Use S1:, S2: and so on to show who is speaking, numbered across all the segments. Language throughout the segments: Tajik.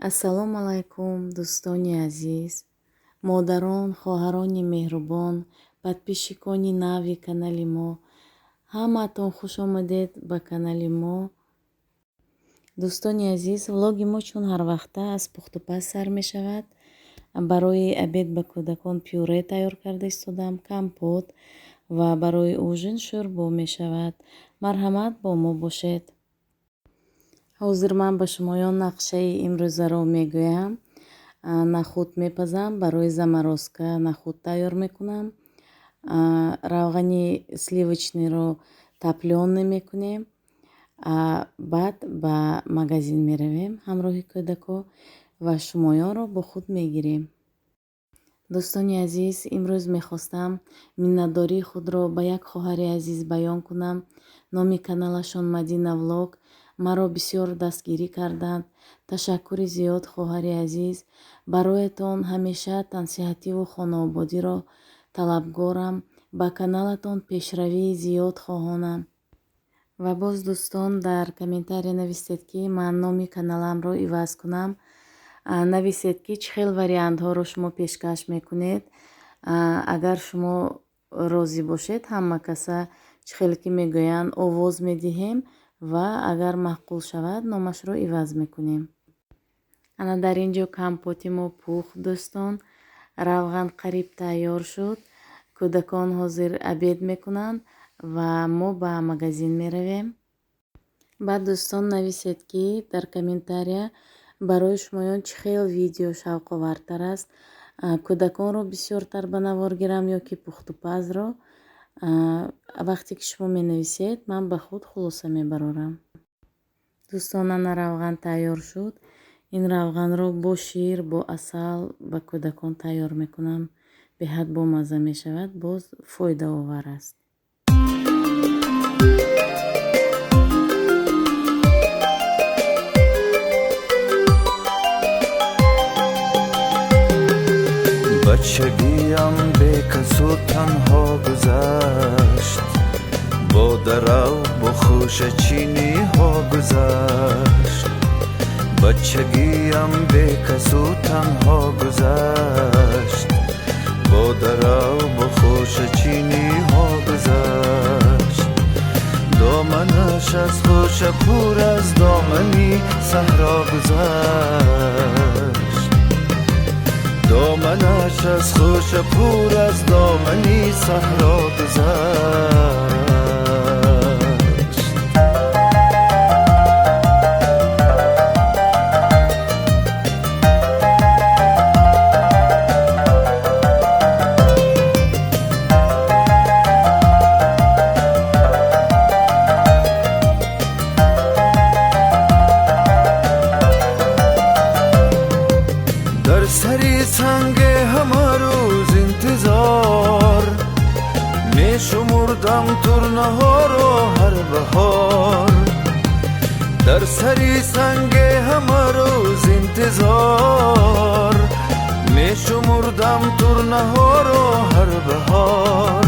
S1: Ассалому алайкум, дӯстони азиз, модарон, хоҳарони меҳрубон, подписчикони нави канали мо. Ҳамаатон хуш омадед ба канали мо. Дӯстони азиз, влоги мо чун ҳар вақта аз пухтупаз сар мешавад. Барои обед ба кӯдакон пюре тайёр карда истодам, компот ва барои ужин шӯрбо мешавад. Марҳамат, бо мо бошед. Ҳозир ман ба шумоён нақшаи имрӯзаро мегӯям. Нахуд мепазам, барои заморозка нахуд тайёр мекунам. Равғани сливочныйро топлёный мекунем. Баъд ба магазин меравем ҳамроҳи кӯдако ва шумоёнро бо худ мегирем. Дӯстони азиз, имрӯз мехостам миннатдории худро ба як хоҳари азиз баён кунам. Номи каналашон Мадина Влог. Маро бисёр дастгирӣ карданд. Ташаккури зиёд, хоҳари азиз. Бароятон ҳамеша тансиҳативу хонаободиро талабгорам. Ба каналатон пешравии зиёд хоҳонам. Ва боз, дӯстон, дар комментария нависед, ки ман номи каналамро иваз кунам. Нависед, ки чӣ хел вариантҳоро шумо пешкаш мекунед. Агар шумо розӣ бошед, ҳама каса чӣ хел ки мегӯянд, овоз медиҳем ва агар маъқул шавад, номашро иваз мекунем. Ана дар ин ҷо компоти мо пухт, дӯстон. Равған қариб тайёр шуд. Кӯдакон ҳозир обед мекунанд ва мо ба магазин меравем. Баъд, дӯстон, нависед, ки дар комментария барои шумоён чӣ хел видео шавқовартар аст. Кӯдаконро бисёртар ба навор гирам ё ки пухтупазро. Вақте ки шумо менависед, ман ба худ хулоса мебарорам. Дӯстон, ана равған тайёр шуд. Ин равғанро бо шир, бо асал ба кӯдакон тайёр мекунам. Беҳад бомазза мешавад, боз фоидаовар аст.
S2: Бачагиам бекасу танҳо гузашт, бо дарав, бо хӯшачиниҳо гузашт. Бачагиам бекасу танҳо гузашт, бо дарав, бо хӯшачиниҳо гузашт. Доманаш аз хӯша пур аз домани саҳро гузашт. Доманаш аз хӯша пур аз домани саҳро гузашт. Дар сари санге ҳама рӯз интизор мешумурдам турнаҳоро ҳар баҳор. Дар сари санге ҳама рӯз интизор мешумурдам турнаҳоро ҳар баҳор.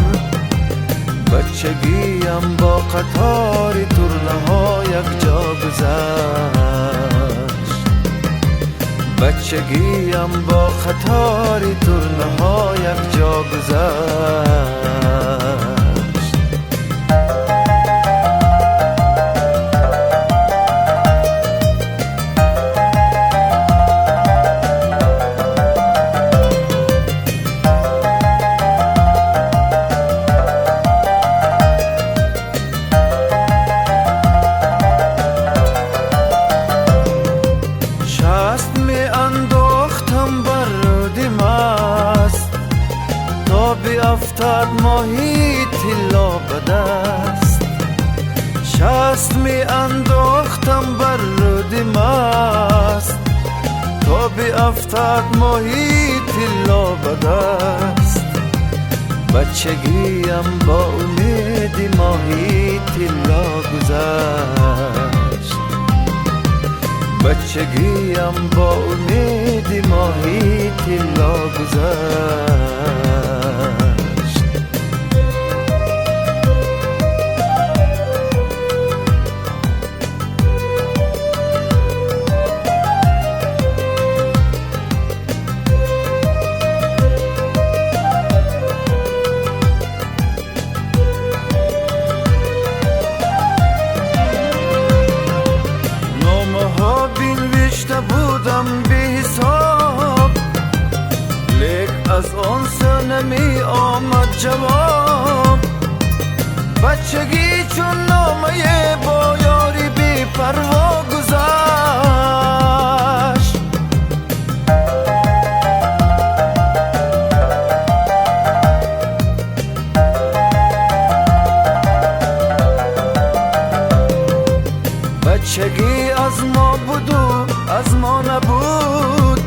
S2: Бачагиам бо қатори турнаҳо якҷо гузашт. Бачагиам бо қатори турнаҳо якҷо гузашт. Шаст меандохтам бар руди маст, то биафтад моҳии тилло ба даст. Шаст меандохтам бар руди маст, то биафтад моҳии тилло ба даст. Бачагиам бо умеди моҳии тилло гузашт. Бачагиам бо умеди моҳии тилло гузашт. Навишта будам беҳисоб, лек аз он сӯ намеомад ҷавоб. Бачагӣ чун номае бо ёри бепарво гузашт. Бачагӣ аз мо буду аз мо набуд,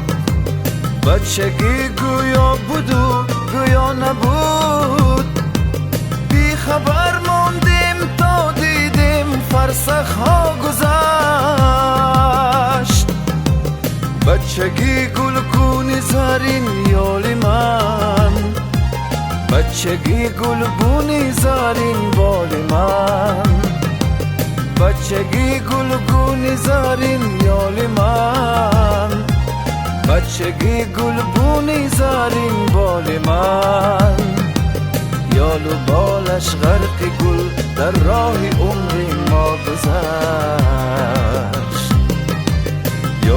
S2: бачагӣ гӯё буду гӯё набуд. Бихабар мондем то дидем фарсахҳо гузашт. Бачагӣ гулгуни зарин ёли ман, бачагӣ гулбуни зарин боли ман, бачагӣ гулгуни зарин ёли ман, бачагӣ гулбуни зарин боли ман. Ёлу болаш ғарқи гул дар роҳи умри мо гузашт.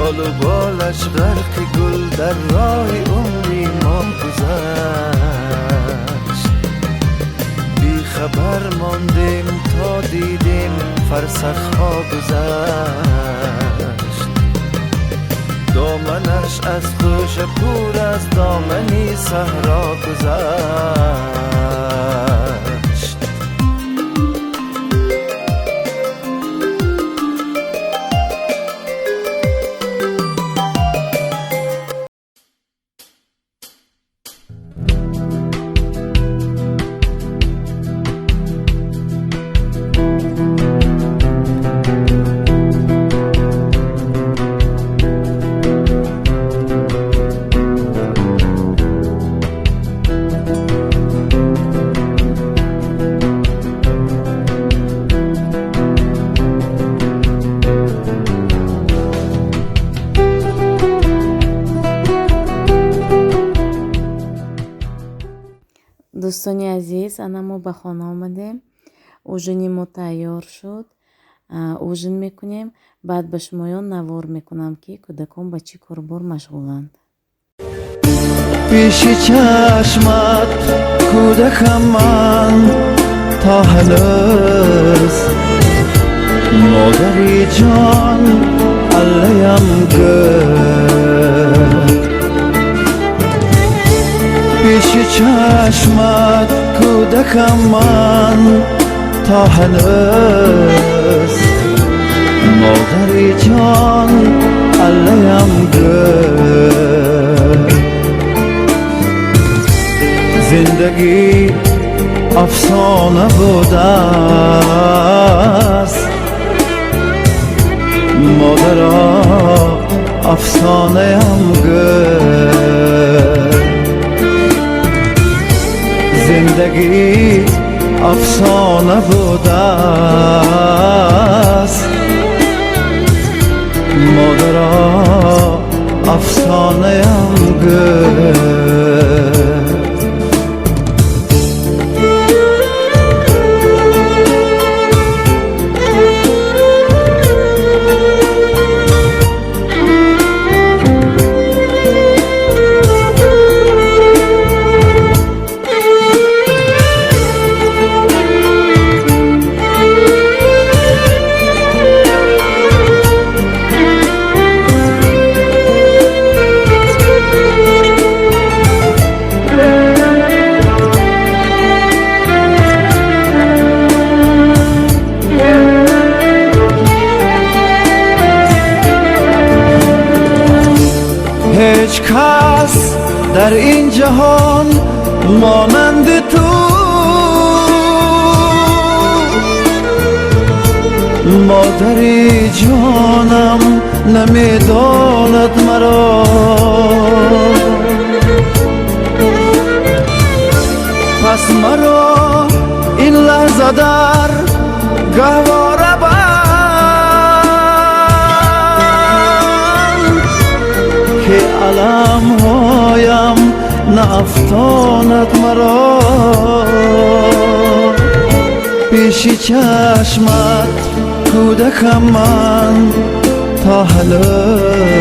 S2: Ёлу болаш ғарқи гул дар роҳи умри мо гузашт. Бихабар мондем то дидем фарсахҳо гузашт. Доманаш аз хӯша пур аз домани саҳро гузашт.
S1: Дӯстони азиз, ана мо ба хона омадем. Ужини мо тайёр шуд. Ужин мекунем. Баъд ба шумоён навор мекунам, ки кӯдакон ба чӣ корбор машғуланд.
S2: Пеши чашмат кӯдакам ман то ҳанӯз, модари ҷон аллаям гӯ. Пеши чашмат кӯдакам ман то ҳанӯз, модари ҷон аллаям гӯ. Зиндагӣ афсона будааст, модаро афсонаям гӯ. Зиндагӣ афсона будааст, модаро афсонаям гӯ. Ҳеҷ кас дар ин ҷаҳон монанди ту модари ҷонам намедонад маро. Пас маро ин лаҳза дар гаҳвора банд, ки аламҳоям наафтонад маро. Пеши чашмат кӯдакам ман то Паҳлӯ.